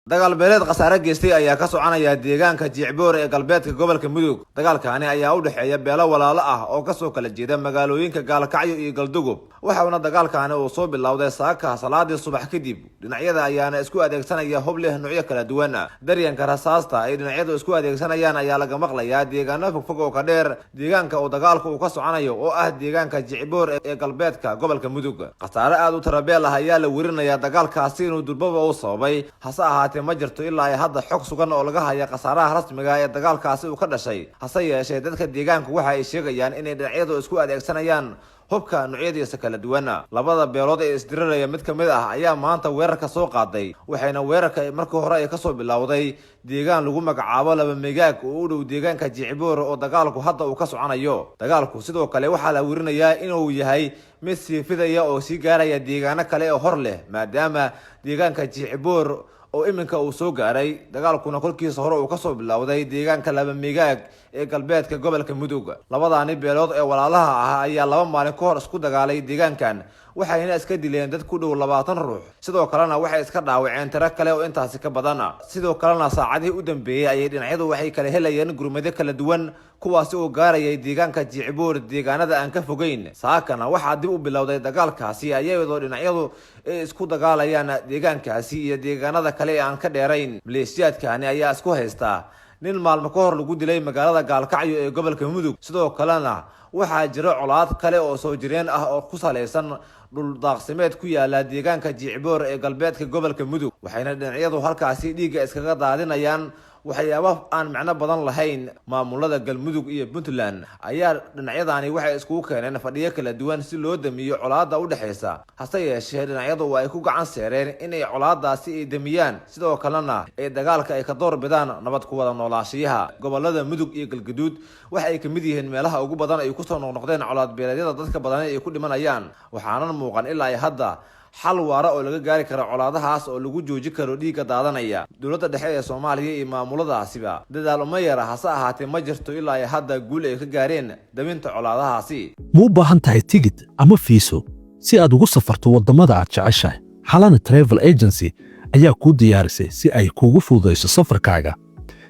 Dagaal beeleed khasaare geystay ayaa ka soconaya deegaanka Jicboor ee galbeedka gobolka Mudug. Dagaalkaani ayaa u dhexeeya beelo walaalo ah oo kasoo kala jeeda magaalooyinka Gaalkacyo iyo Galdogob, waxauna dagaalkaani uu soo bilowday saaka salaadii subax kadib. Dhinacyada ayaana isku adeegsanaya hub leh nuucyo kala duwan. Daryanka rasaasta ay dhinacyadu isku adeegsanayaan ayaa laga maqlayaa deegaano fogfog oo ka dheer deegaanka uu dagaalku uu ka soconayo, oo ah deegaanka Jicboor ee galbeedka gobolka Mudug. Khasaare aada u tarabeel ah ayaa la werinayaa dagaalkaasi inuu durbaba uu sababay. Hase ahaatee, ma jirto ilaa ay hadda xog sugan oo laga haya khasaaraha rasmiga ee dagaalkaasi uu ka dhashay. Hase yeeshee, dadka deegaanku waxa ay sheegayaan inay dhinacyadu isku adeegsanayaan hubka noocyadiisa kala duwan. Labada beelood ee isdiriraya mid ka mid ah ayaa maanta weerarka soo qaaday, waxayna weerarka markii hore ay kasoo bilowday deegaan lagu magacaabo Laba Megaag oo u dhow deegaanka Jicboor oo dagaalku hadda uu ka soconayo. Dagaalku sidoo kale waxaa la werinayaa inuu yahay mid sii fidaya oo sii gaaraya deegaano kale oo hor leh, maadaama deegaanka Jicboor oo iminka uu soo gaaray dagaalkuna kolkiisa hore uu kasoo bilowday deegaanka Laba Megaag ee galbeedka gobolka Mudug. Labadaani beelood ee walaalaha ah ayaa 2 maalin ka hor isku dagaalay deegaankan, waxayna iska dileen dad ku dhow 20 ruux, sidoo kalena waxay iska dhaawaceen tiro kale oo intaasi ka badan. Sidoo kalena, saacadihii u dambeeyey ayay dhinacyadu waxay kala helayeen gurmado kala duwan, kuwaasi oo gaarayay deegaanka Jicboor, deegaanada aan ka fogeyn. Saakana waxaa dib u bilowday dagaalkaasi, ayadoo dhinacyadu ay isku dagaalayaan deegaankaasi iyo deegaanada kale ee aan ka dheerayn. Maleeshiyaadkaani ayaa isku haystaa nin maalmo ka hor lagu dilay magaalada Gaalkacyo ee gobolka Mudug. Sidoo kalena waxaa jira colaad kale oo soo jireen ah oo ku salaysan dhul daaqsimeed ku yaala deegaanka Jicboor ee galbeedka gobolka Mudug, waxayna dhinacyadu halkaasi dhiigga iskaga daadinayaan waxyaabo aan macno badan lahayn. Maamulada Galmudug iyo Puntland ayaa dhinacyadani waxay iskugu keeneen fadhiyo kala duwan si loo damiyo colaadda u dhexaysa. Hase yeeshee, dhinacyadu ay ku gacan seereen inay colaadaasi ay damiyaan, sidoo kalena ay dagaalka ay ka door bidaan nabad ku wada noolaashiyaha. Gobolada Mudug iyo Galgaduud waxa ay kamid yihiin meelaha ugu badan ay kusoo noqnoqdeen colaad beeleedyada dadka badani ay ku dhimanayaan, waxaanan muuqan ilaa ay hadda xal waara oo laga gaari karo colaadahaas oo lagu jooji karo dhiigga daadanaya. Dowladda dhexe ee Soomaaliya iyo maamuladaasiba dadaal uma yara, hase ahaatee ma jirto ilaa ay hadda guul ay ka gaareen daminta colaadahaasi. Ma u baahan tahay tigid ama fiiso si aad ugu safarto waddamada aad jeceshahay? Xalana Travel Agency ayaa kuu diyaarisay si ay kuugu fududayso safarkaaga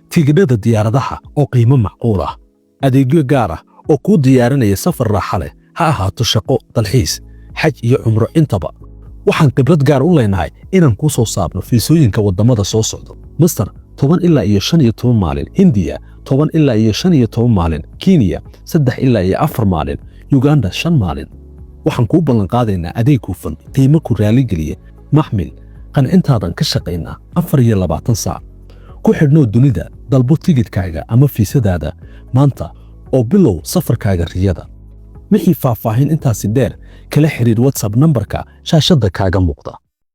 tigidhada diyaaradaha oo qiimo macquul ah, adeegyo gaar ah oo kuu diyaarinaya safar raaxa leh, ha ahaato shaqo, dalxiis, xaj iyo cumro intaba. Waxaan khibrad gaar u leenahay inaan kuu soo saarno fiisooyinka waddamada soo socda: Masar, 10 ilaa iyo 15 maalin; Hindiya, 10 ilaa iyo 15 maalin; Kenya, 3 ilaa iyo 4 maalin; Yuganda, 5 maalin. Waxaan kuu ballanqaadaynaa adeeg hufan, qiimo ku raaligeliya. Maxmil, qancintaadan ka shaqaynaa 24 saac. Ku xidhnow dunida, dalbo tigidhkaaga ama fiisadaada maanta oo bilow safarkaaga riyada. Wixii faahfaahin intaasi dheer, kala xidhiir WhatsApp nambarka shaashadda kaaga muuqda.